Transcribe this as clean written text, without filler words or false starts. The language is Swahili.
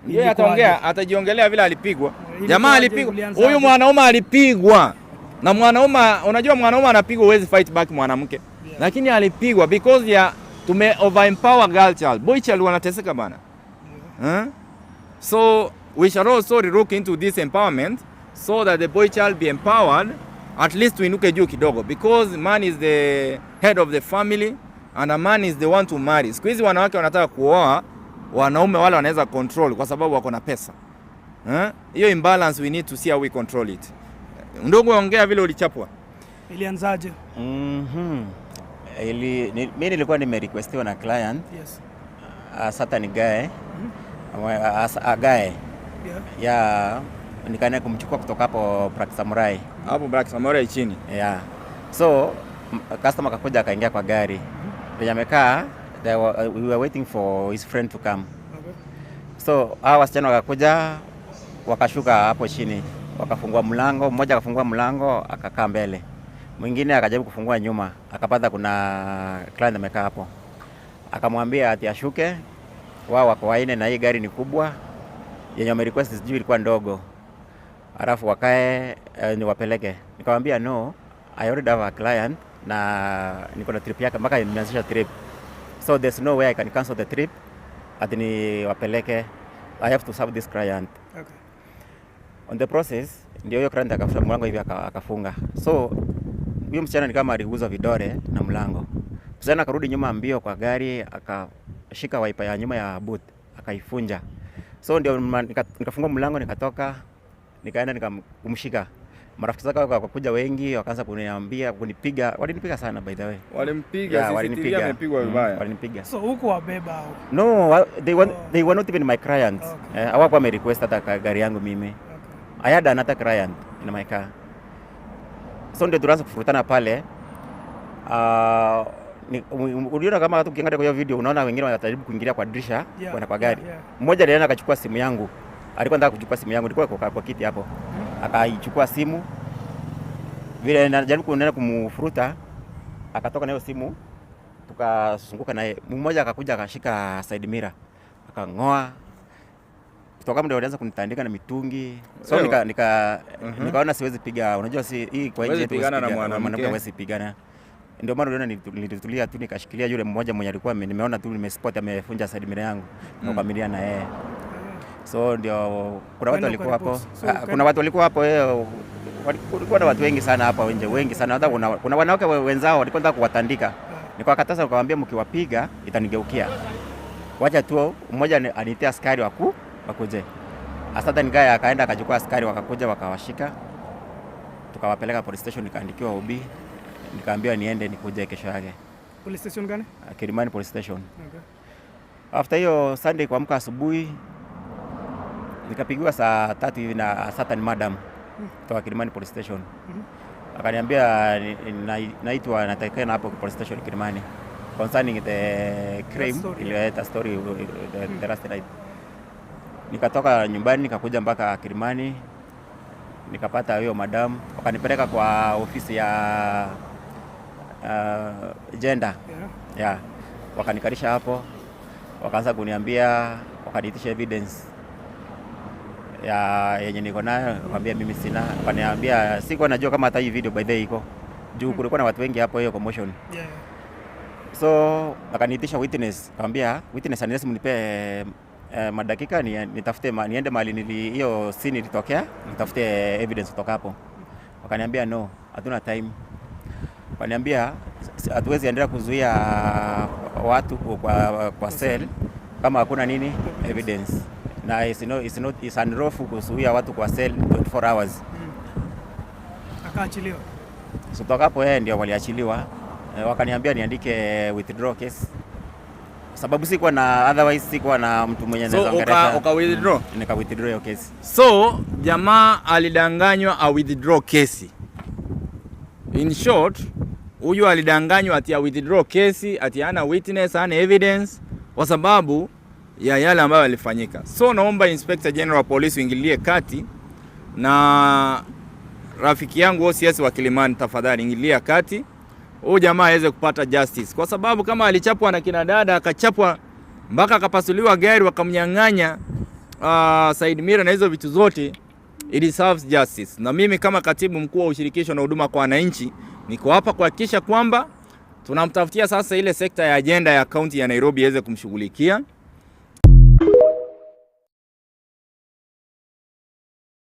Yeye ataongea, atajiongelea vile alipigwa. Ilikuwaje? Jamaa alipigwa. Ulianzaje? Huyu mwanaume alipigwa. Na mwanaume, unajua mwanaume anapigwa, huwezi fight back mwanamke. Lakini alipigwa because ya tume over empower girl child. Boy child wanateseka bana. Huh? So we shall also look into this empowerment so that the boy child be empowered, at least tuinuke juu kidogo, because man is the head of the family and a man is the one to marry. Siku hizi wanawake wanataka kuoa wanaume wale wanaweza control kwa sababu wako na pesa. Huh? Hiyo imbalance, we need to see how we control it. Ndugu, ongea vile ulichapwa. Ilianzaje? Mi nilikuwa nimerequestiwa na client, a certain guy, a guy, yeah, nikaenda kumchukua kutoka hapo Black Samurai. Hapo Black Samurai chini. Yeah. So customer akakuja akaingia kwa gari. Venye amekaa, we were waiting for his friend to come. So hawa wasichana wakakuja, wakashuka hapo chini, wakafungua mlango, mmoja akafungua mlango akakaa mbele, mwingine akajaribu kufungua nyuma, akapata kuna client amekaa hapo, akamwambia ati ashuke, wao wako waine na hii gari ni kubwa, yenye wamerequest sijui ilikuwa ndogo, alafu wakae niwapeleke. Nikamwambia, "No, I already have a client na niko na trip yake mpaka nimeanzisha trip, so there's no way I can cancel the trip ati niwapeleke. I have to serve this client." On the process ndio hiyo client akafunga mlango hivi, akafunga. So huyo msichana ni kama aliguzwa vidole na mlango. Msichana akarudi nyuma mbio kwa gari, akashika wiper ya nyuma ya boot, akaifunja. So ndio nikafungua mlango, nikatoka, nikaenda nikamshika. Marafiki zake wakakuja wengi, wakaanza kuniambia, kunipiga. Walinipiga sana, by the way. Walimpiga, Yeah, CCTV walinipiga. amepigwa vibaya. Walinipiga. So huku wabeba au? No, Oh. they were not even my clients. Eh, hawakuwa wamerequest hata gari yangu mimi. I had another client in my car. So ndio tulianza kufurutana pale. Uliona kama hata ukiangalia kwa hiyo video unaona wengine wanajaribu kuingilia kwa dirisha kwenda kwa gari. Mmoja alienda akachukua simu yangu. Alikuwa anataka kuchukua simu yangu, nilikuwa kwa kiti hapo. Akaichukua simu. Vile najaribu kuendelea kumfuruta, akatoka na hiyo simu, tukazunguka naye. Mmoja akakuja akashika side mirror, akang'oa. Kutoka ndio walianza kunitandika na mitungi. So Ewa. Nikaona siwezi piga, unajua si hii kwa Huwezi nje yetu huwezi pigana na mwanamke. Mwanamke huwezi pigana. Ndio maana uliona nilitulia tu, nikashikilia yule mmoja mwenye alikuwa nimeona tu nimespot amefunja side mirror yangu, nikakamilia na yeye. So ndio kuna watu Ukaenda walikuwa hapo. ukaripoti. So Ah, kuna watu walikuwa hapo, kulikuwa na watu wengi sana hapa nje, wengi sana. Hata kuna wanawake wenzao walikuwa wanataka kuwatandika. Nikawakataza, nikawaambia mkiwapiga itanigeukia. Wacha tu mmoja aniitie askari wakuje. Asante guy akaenda akachukua askari, wakakuja wakawashika. Tukawapeleka police station, nikaandikiwa OB. Nikaambiwa niende nikuje kesho yake. Police station gani? Kilimani Police Station. Okay. After hiyo Sunday kuamka asubuhi, nikapigiwa saa 3 hivi na a certain madam kutoka Kilimani Police Station. Akaniambia naitwa, natakikana hapo police station Kilimani concerning the crime story. Iliyoleta story the last night. Nikatoka nyumbani nikakuja mpaka Kilimani, nikapata huyo madam, wakanipeleka kwa ofisi ya gender. Yeah. Wakanikalisha hapo, wakaanza kuniambia, wakaniitisha evidence ya yenye niko nayo, nikamwambia mimi sina. Wakaniambia, sikuwa najua kama hata hii video by the way iko juu, kulikuwa na watu wengi hapo hiyo commotion. So akaniitisha witness, akamwambia witness, unless mnipe madakika nitafute niende mahali hiyo scene ilitokea, nitafute evidence kutoka hapo. Wakaniambia no, hatuna time. Wakaniambia hatuwezi endelea kuzuia watu kwa cell kama hakuna nini, evidence, na it's not, it's unlawful kuzuia watu kwa cell 24 hours. Akaachiliwa. So toka hapo yeye ndio waliachiliwa. Wakaniambia niandike withdraw case sababu sikuwa na, otherwise sikuwa na mtu mwenye So naweza ongelesha. uka withdraw? Nika withdraw hiyo kesi. So jamaa alidanganywa a withdraw kesi. In short, huyu alidanganywa ati a withdraw kesi, ati hana witness, hana evidence kwa sababu ya yale ambayo yalifanyika. So naomba Inspector General wa Polisi uingilie kati na rafiki yangu OCS wa Kilimani, tafadhali ingilia kati huyu jamaa aweze kupata justice, kwa sababu kama alichapwa na kina dada, akachapwa mpaka akapasuliwa gari, wakamnyang'anya side mirror na hizo vitu zote, it deserves justice. Na mimi kama katibu mkuu wa ushirikisho na huduma kwa wananchi niko hapa kuhakikisha kwamba tunamtafutia sasa ile sekta ya ajenda ya kaunti ya Nairobi iweze kumshughulikia.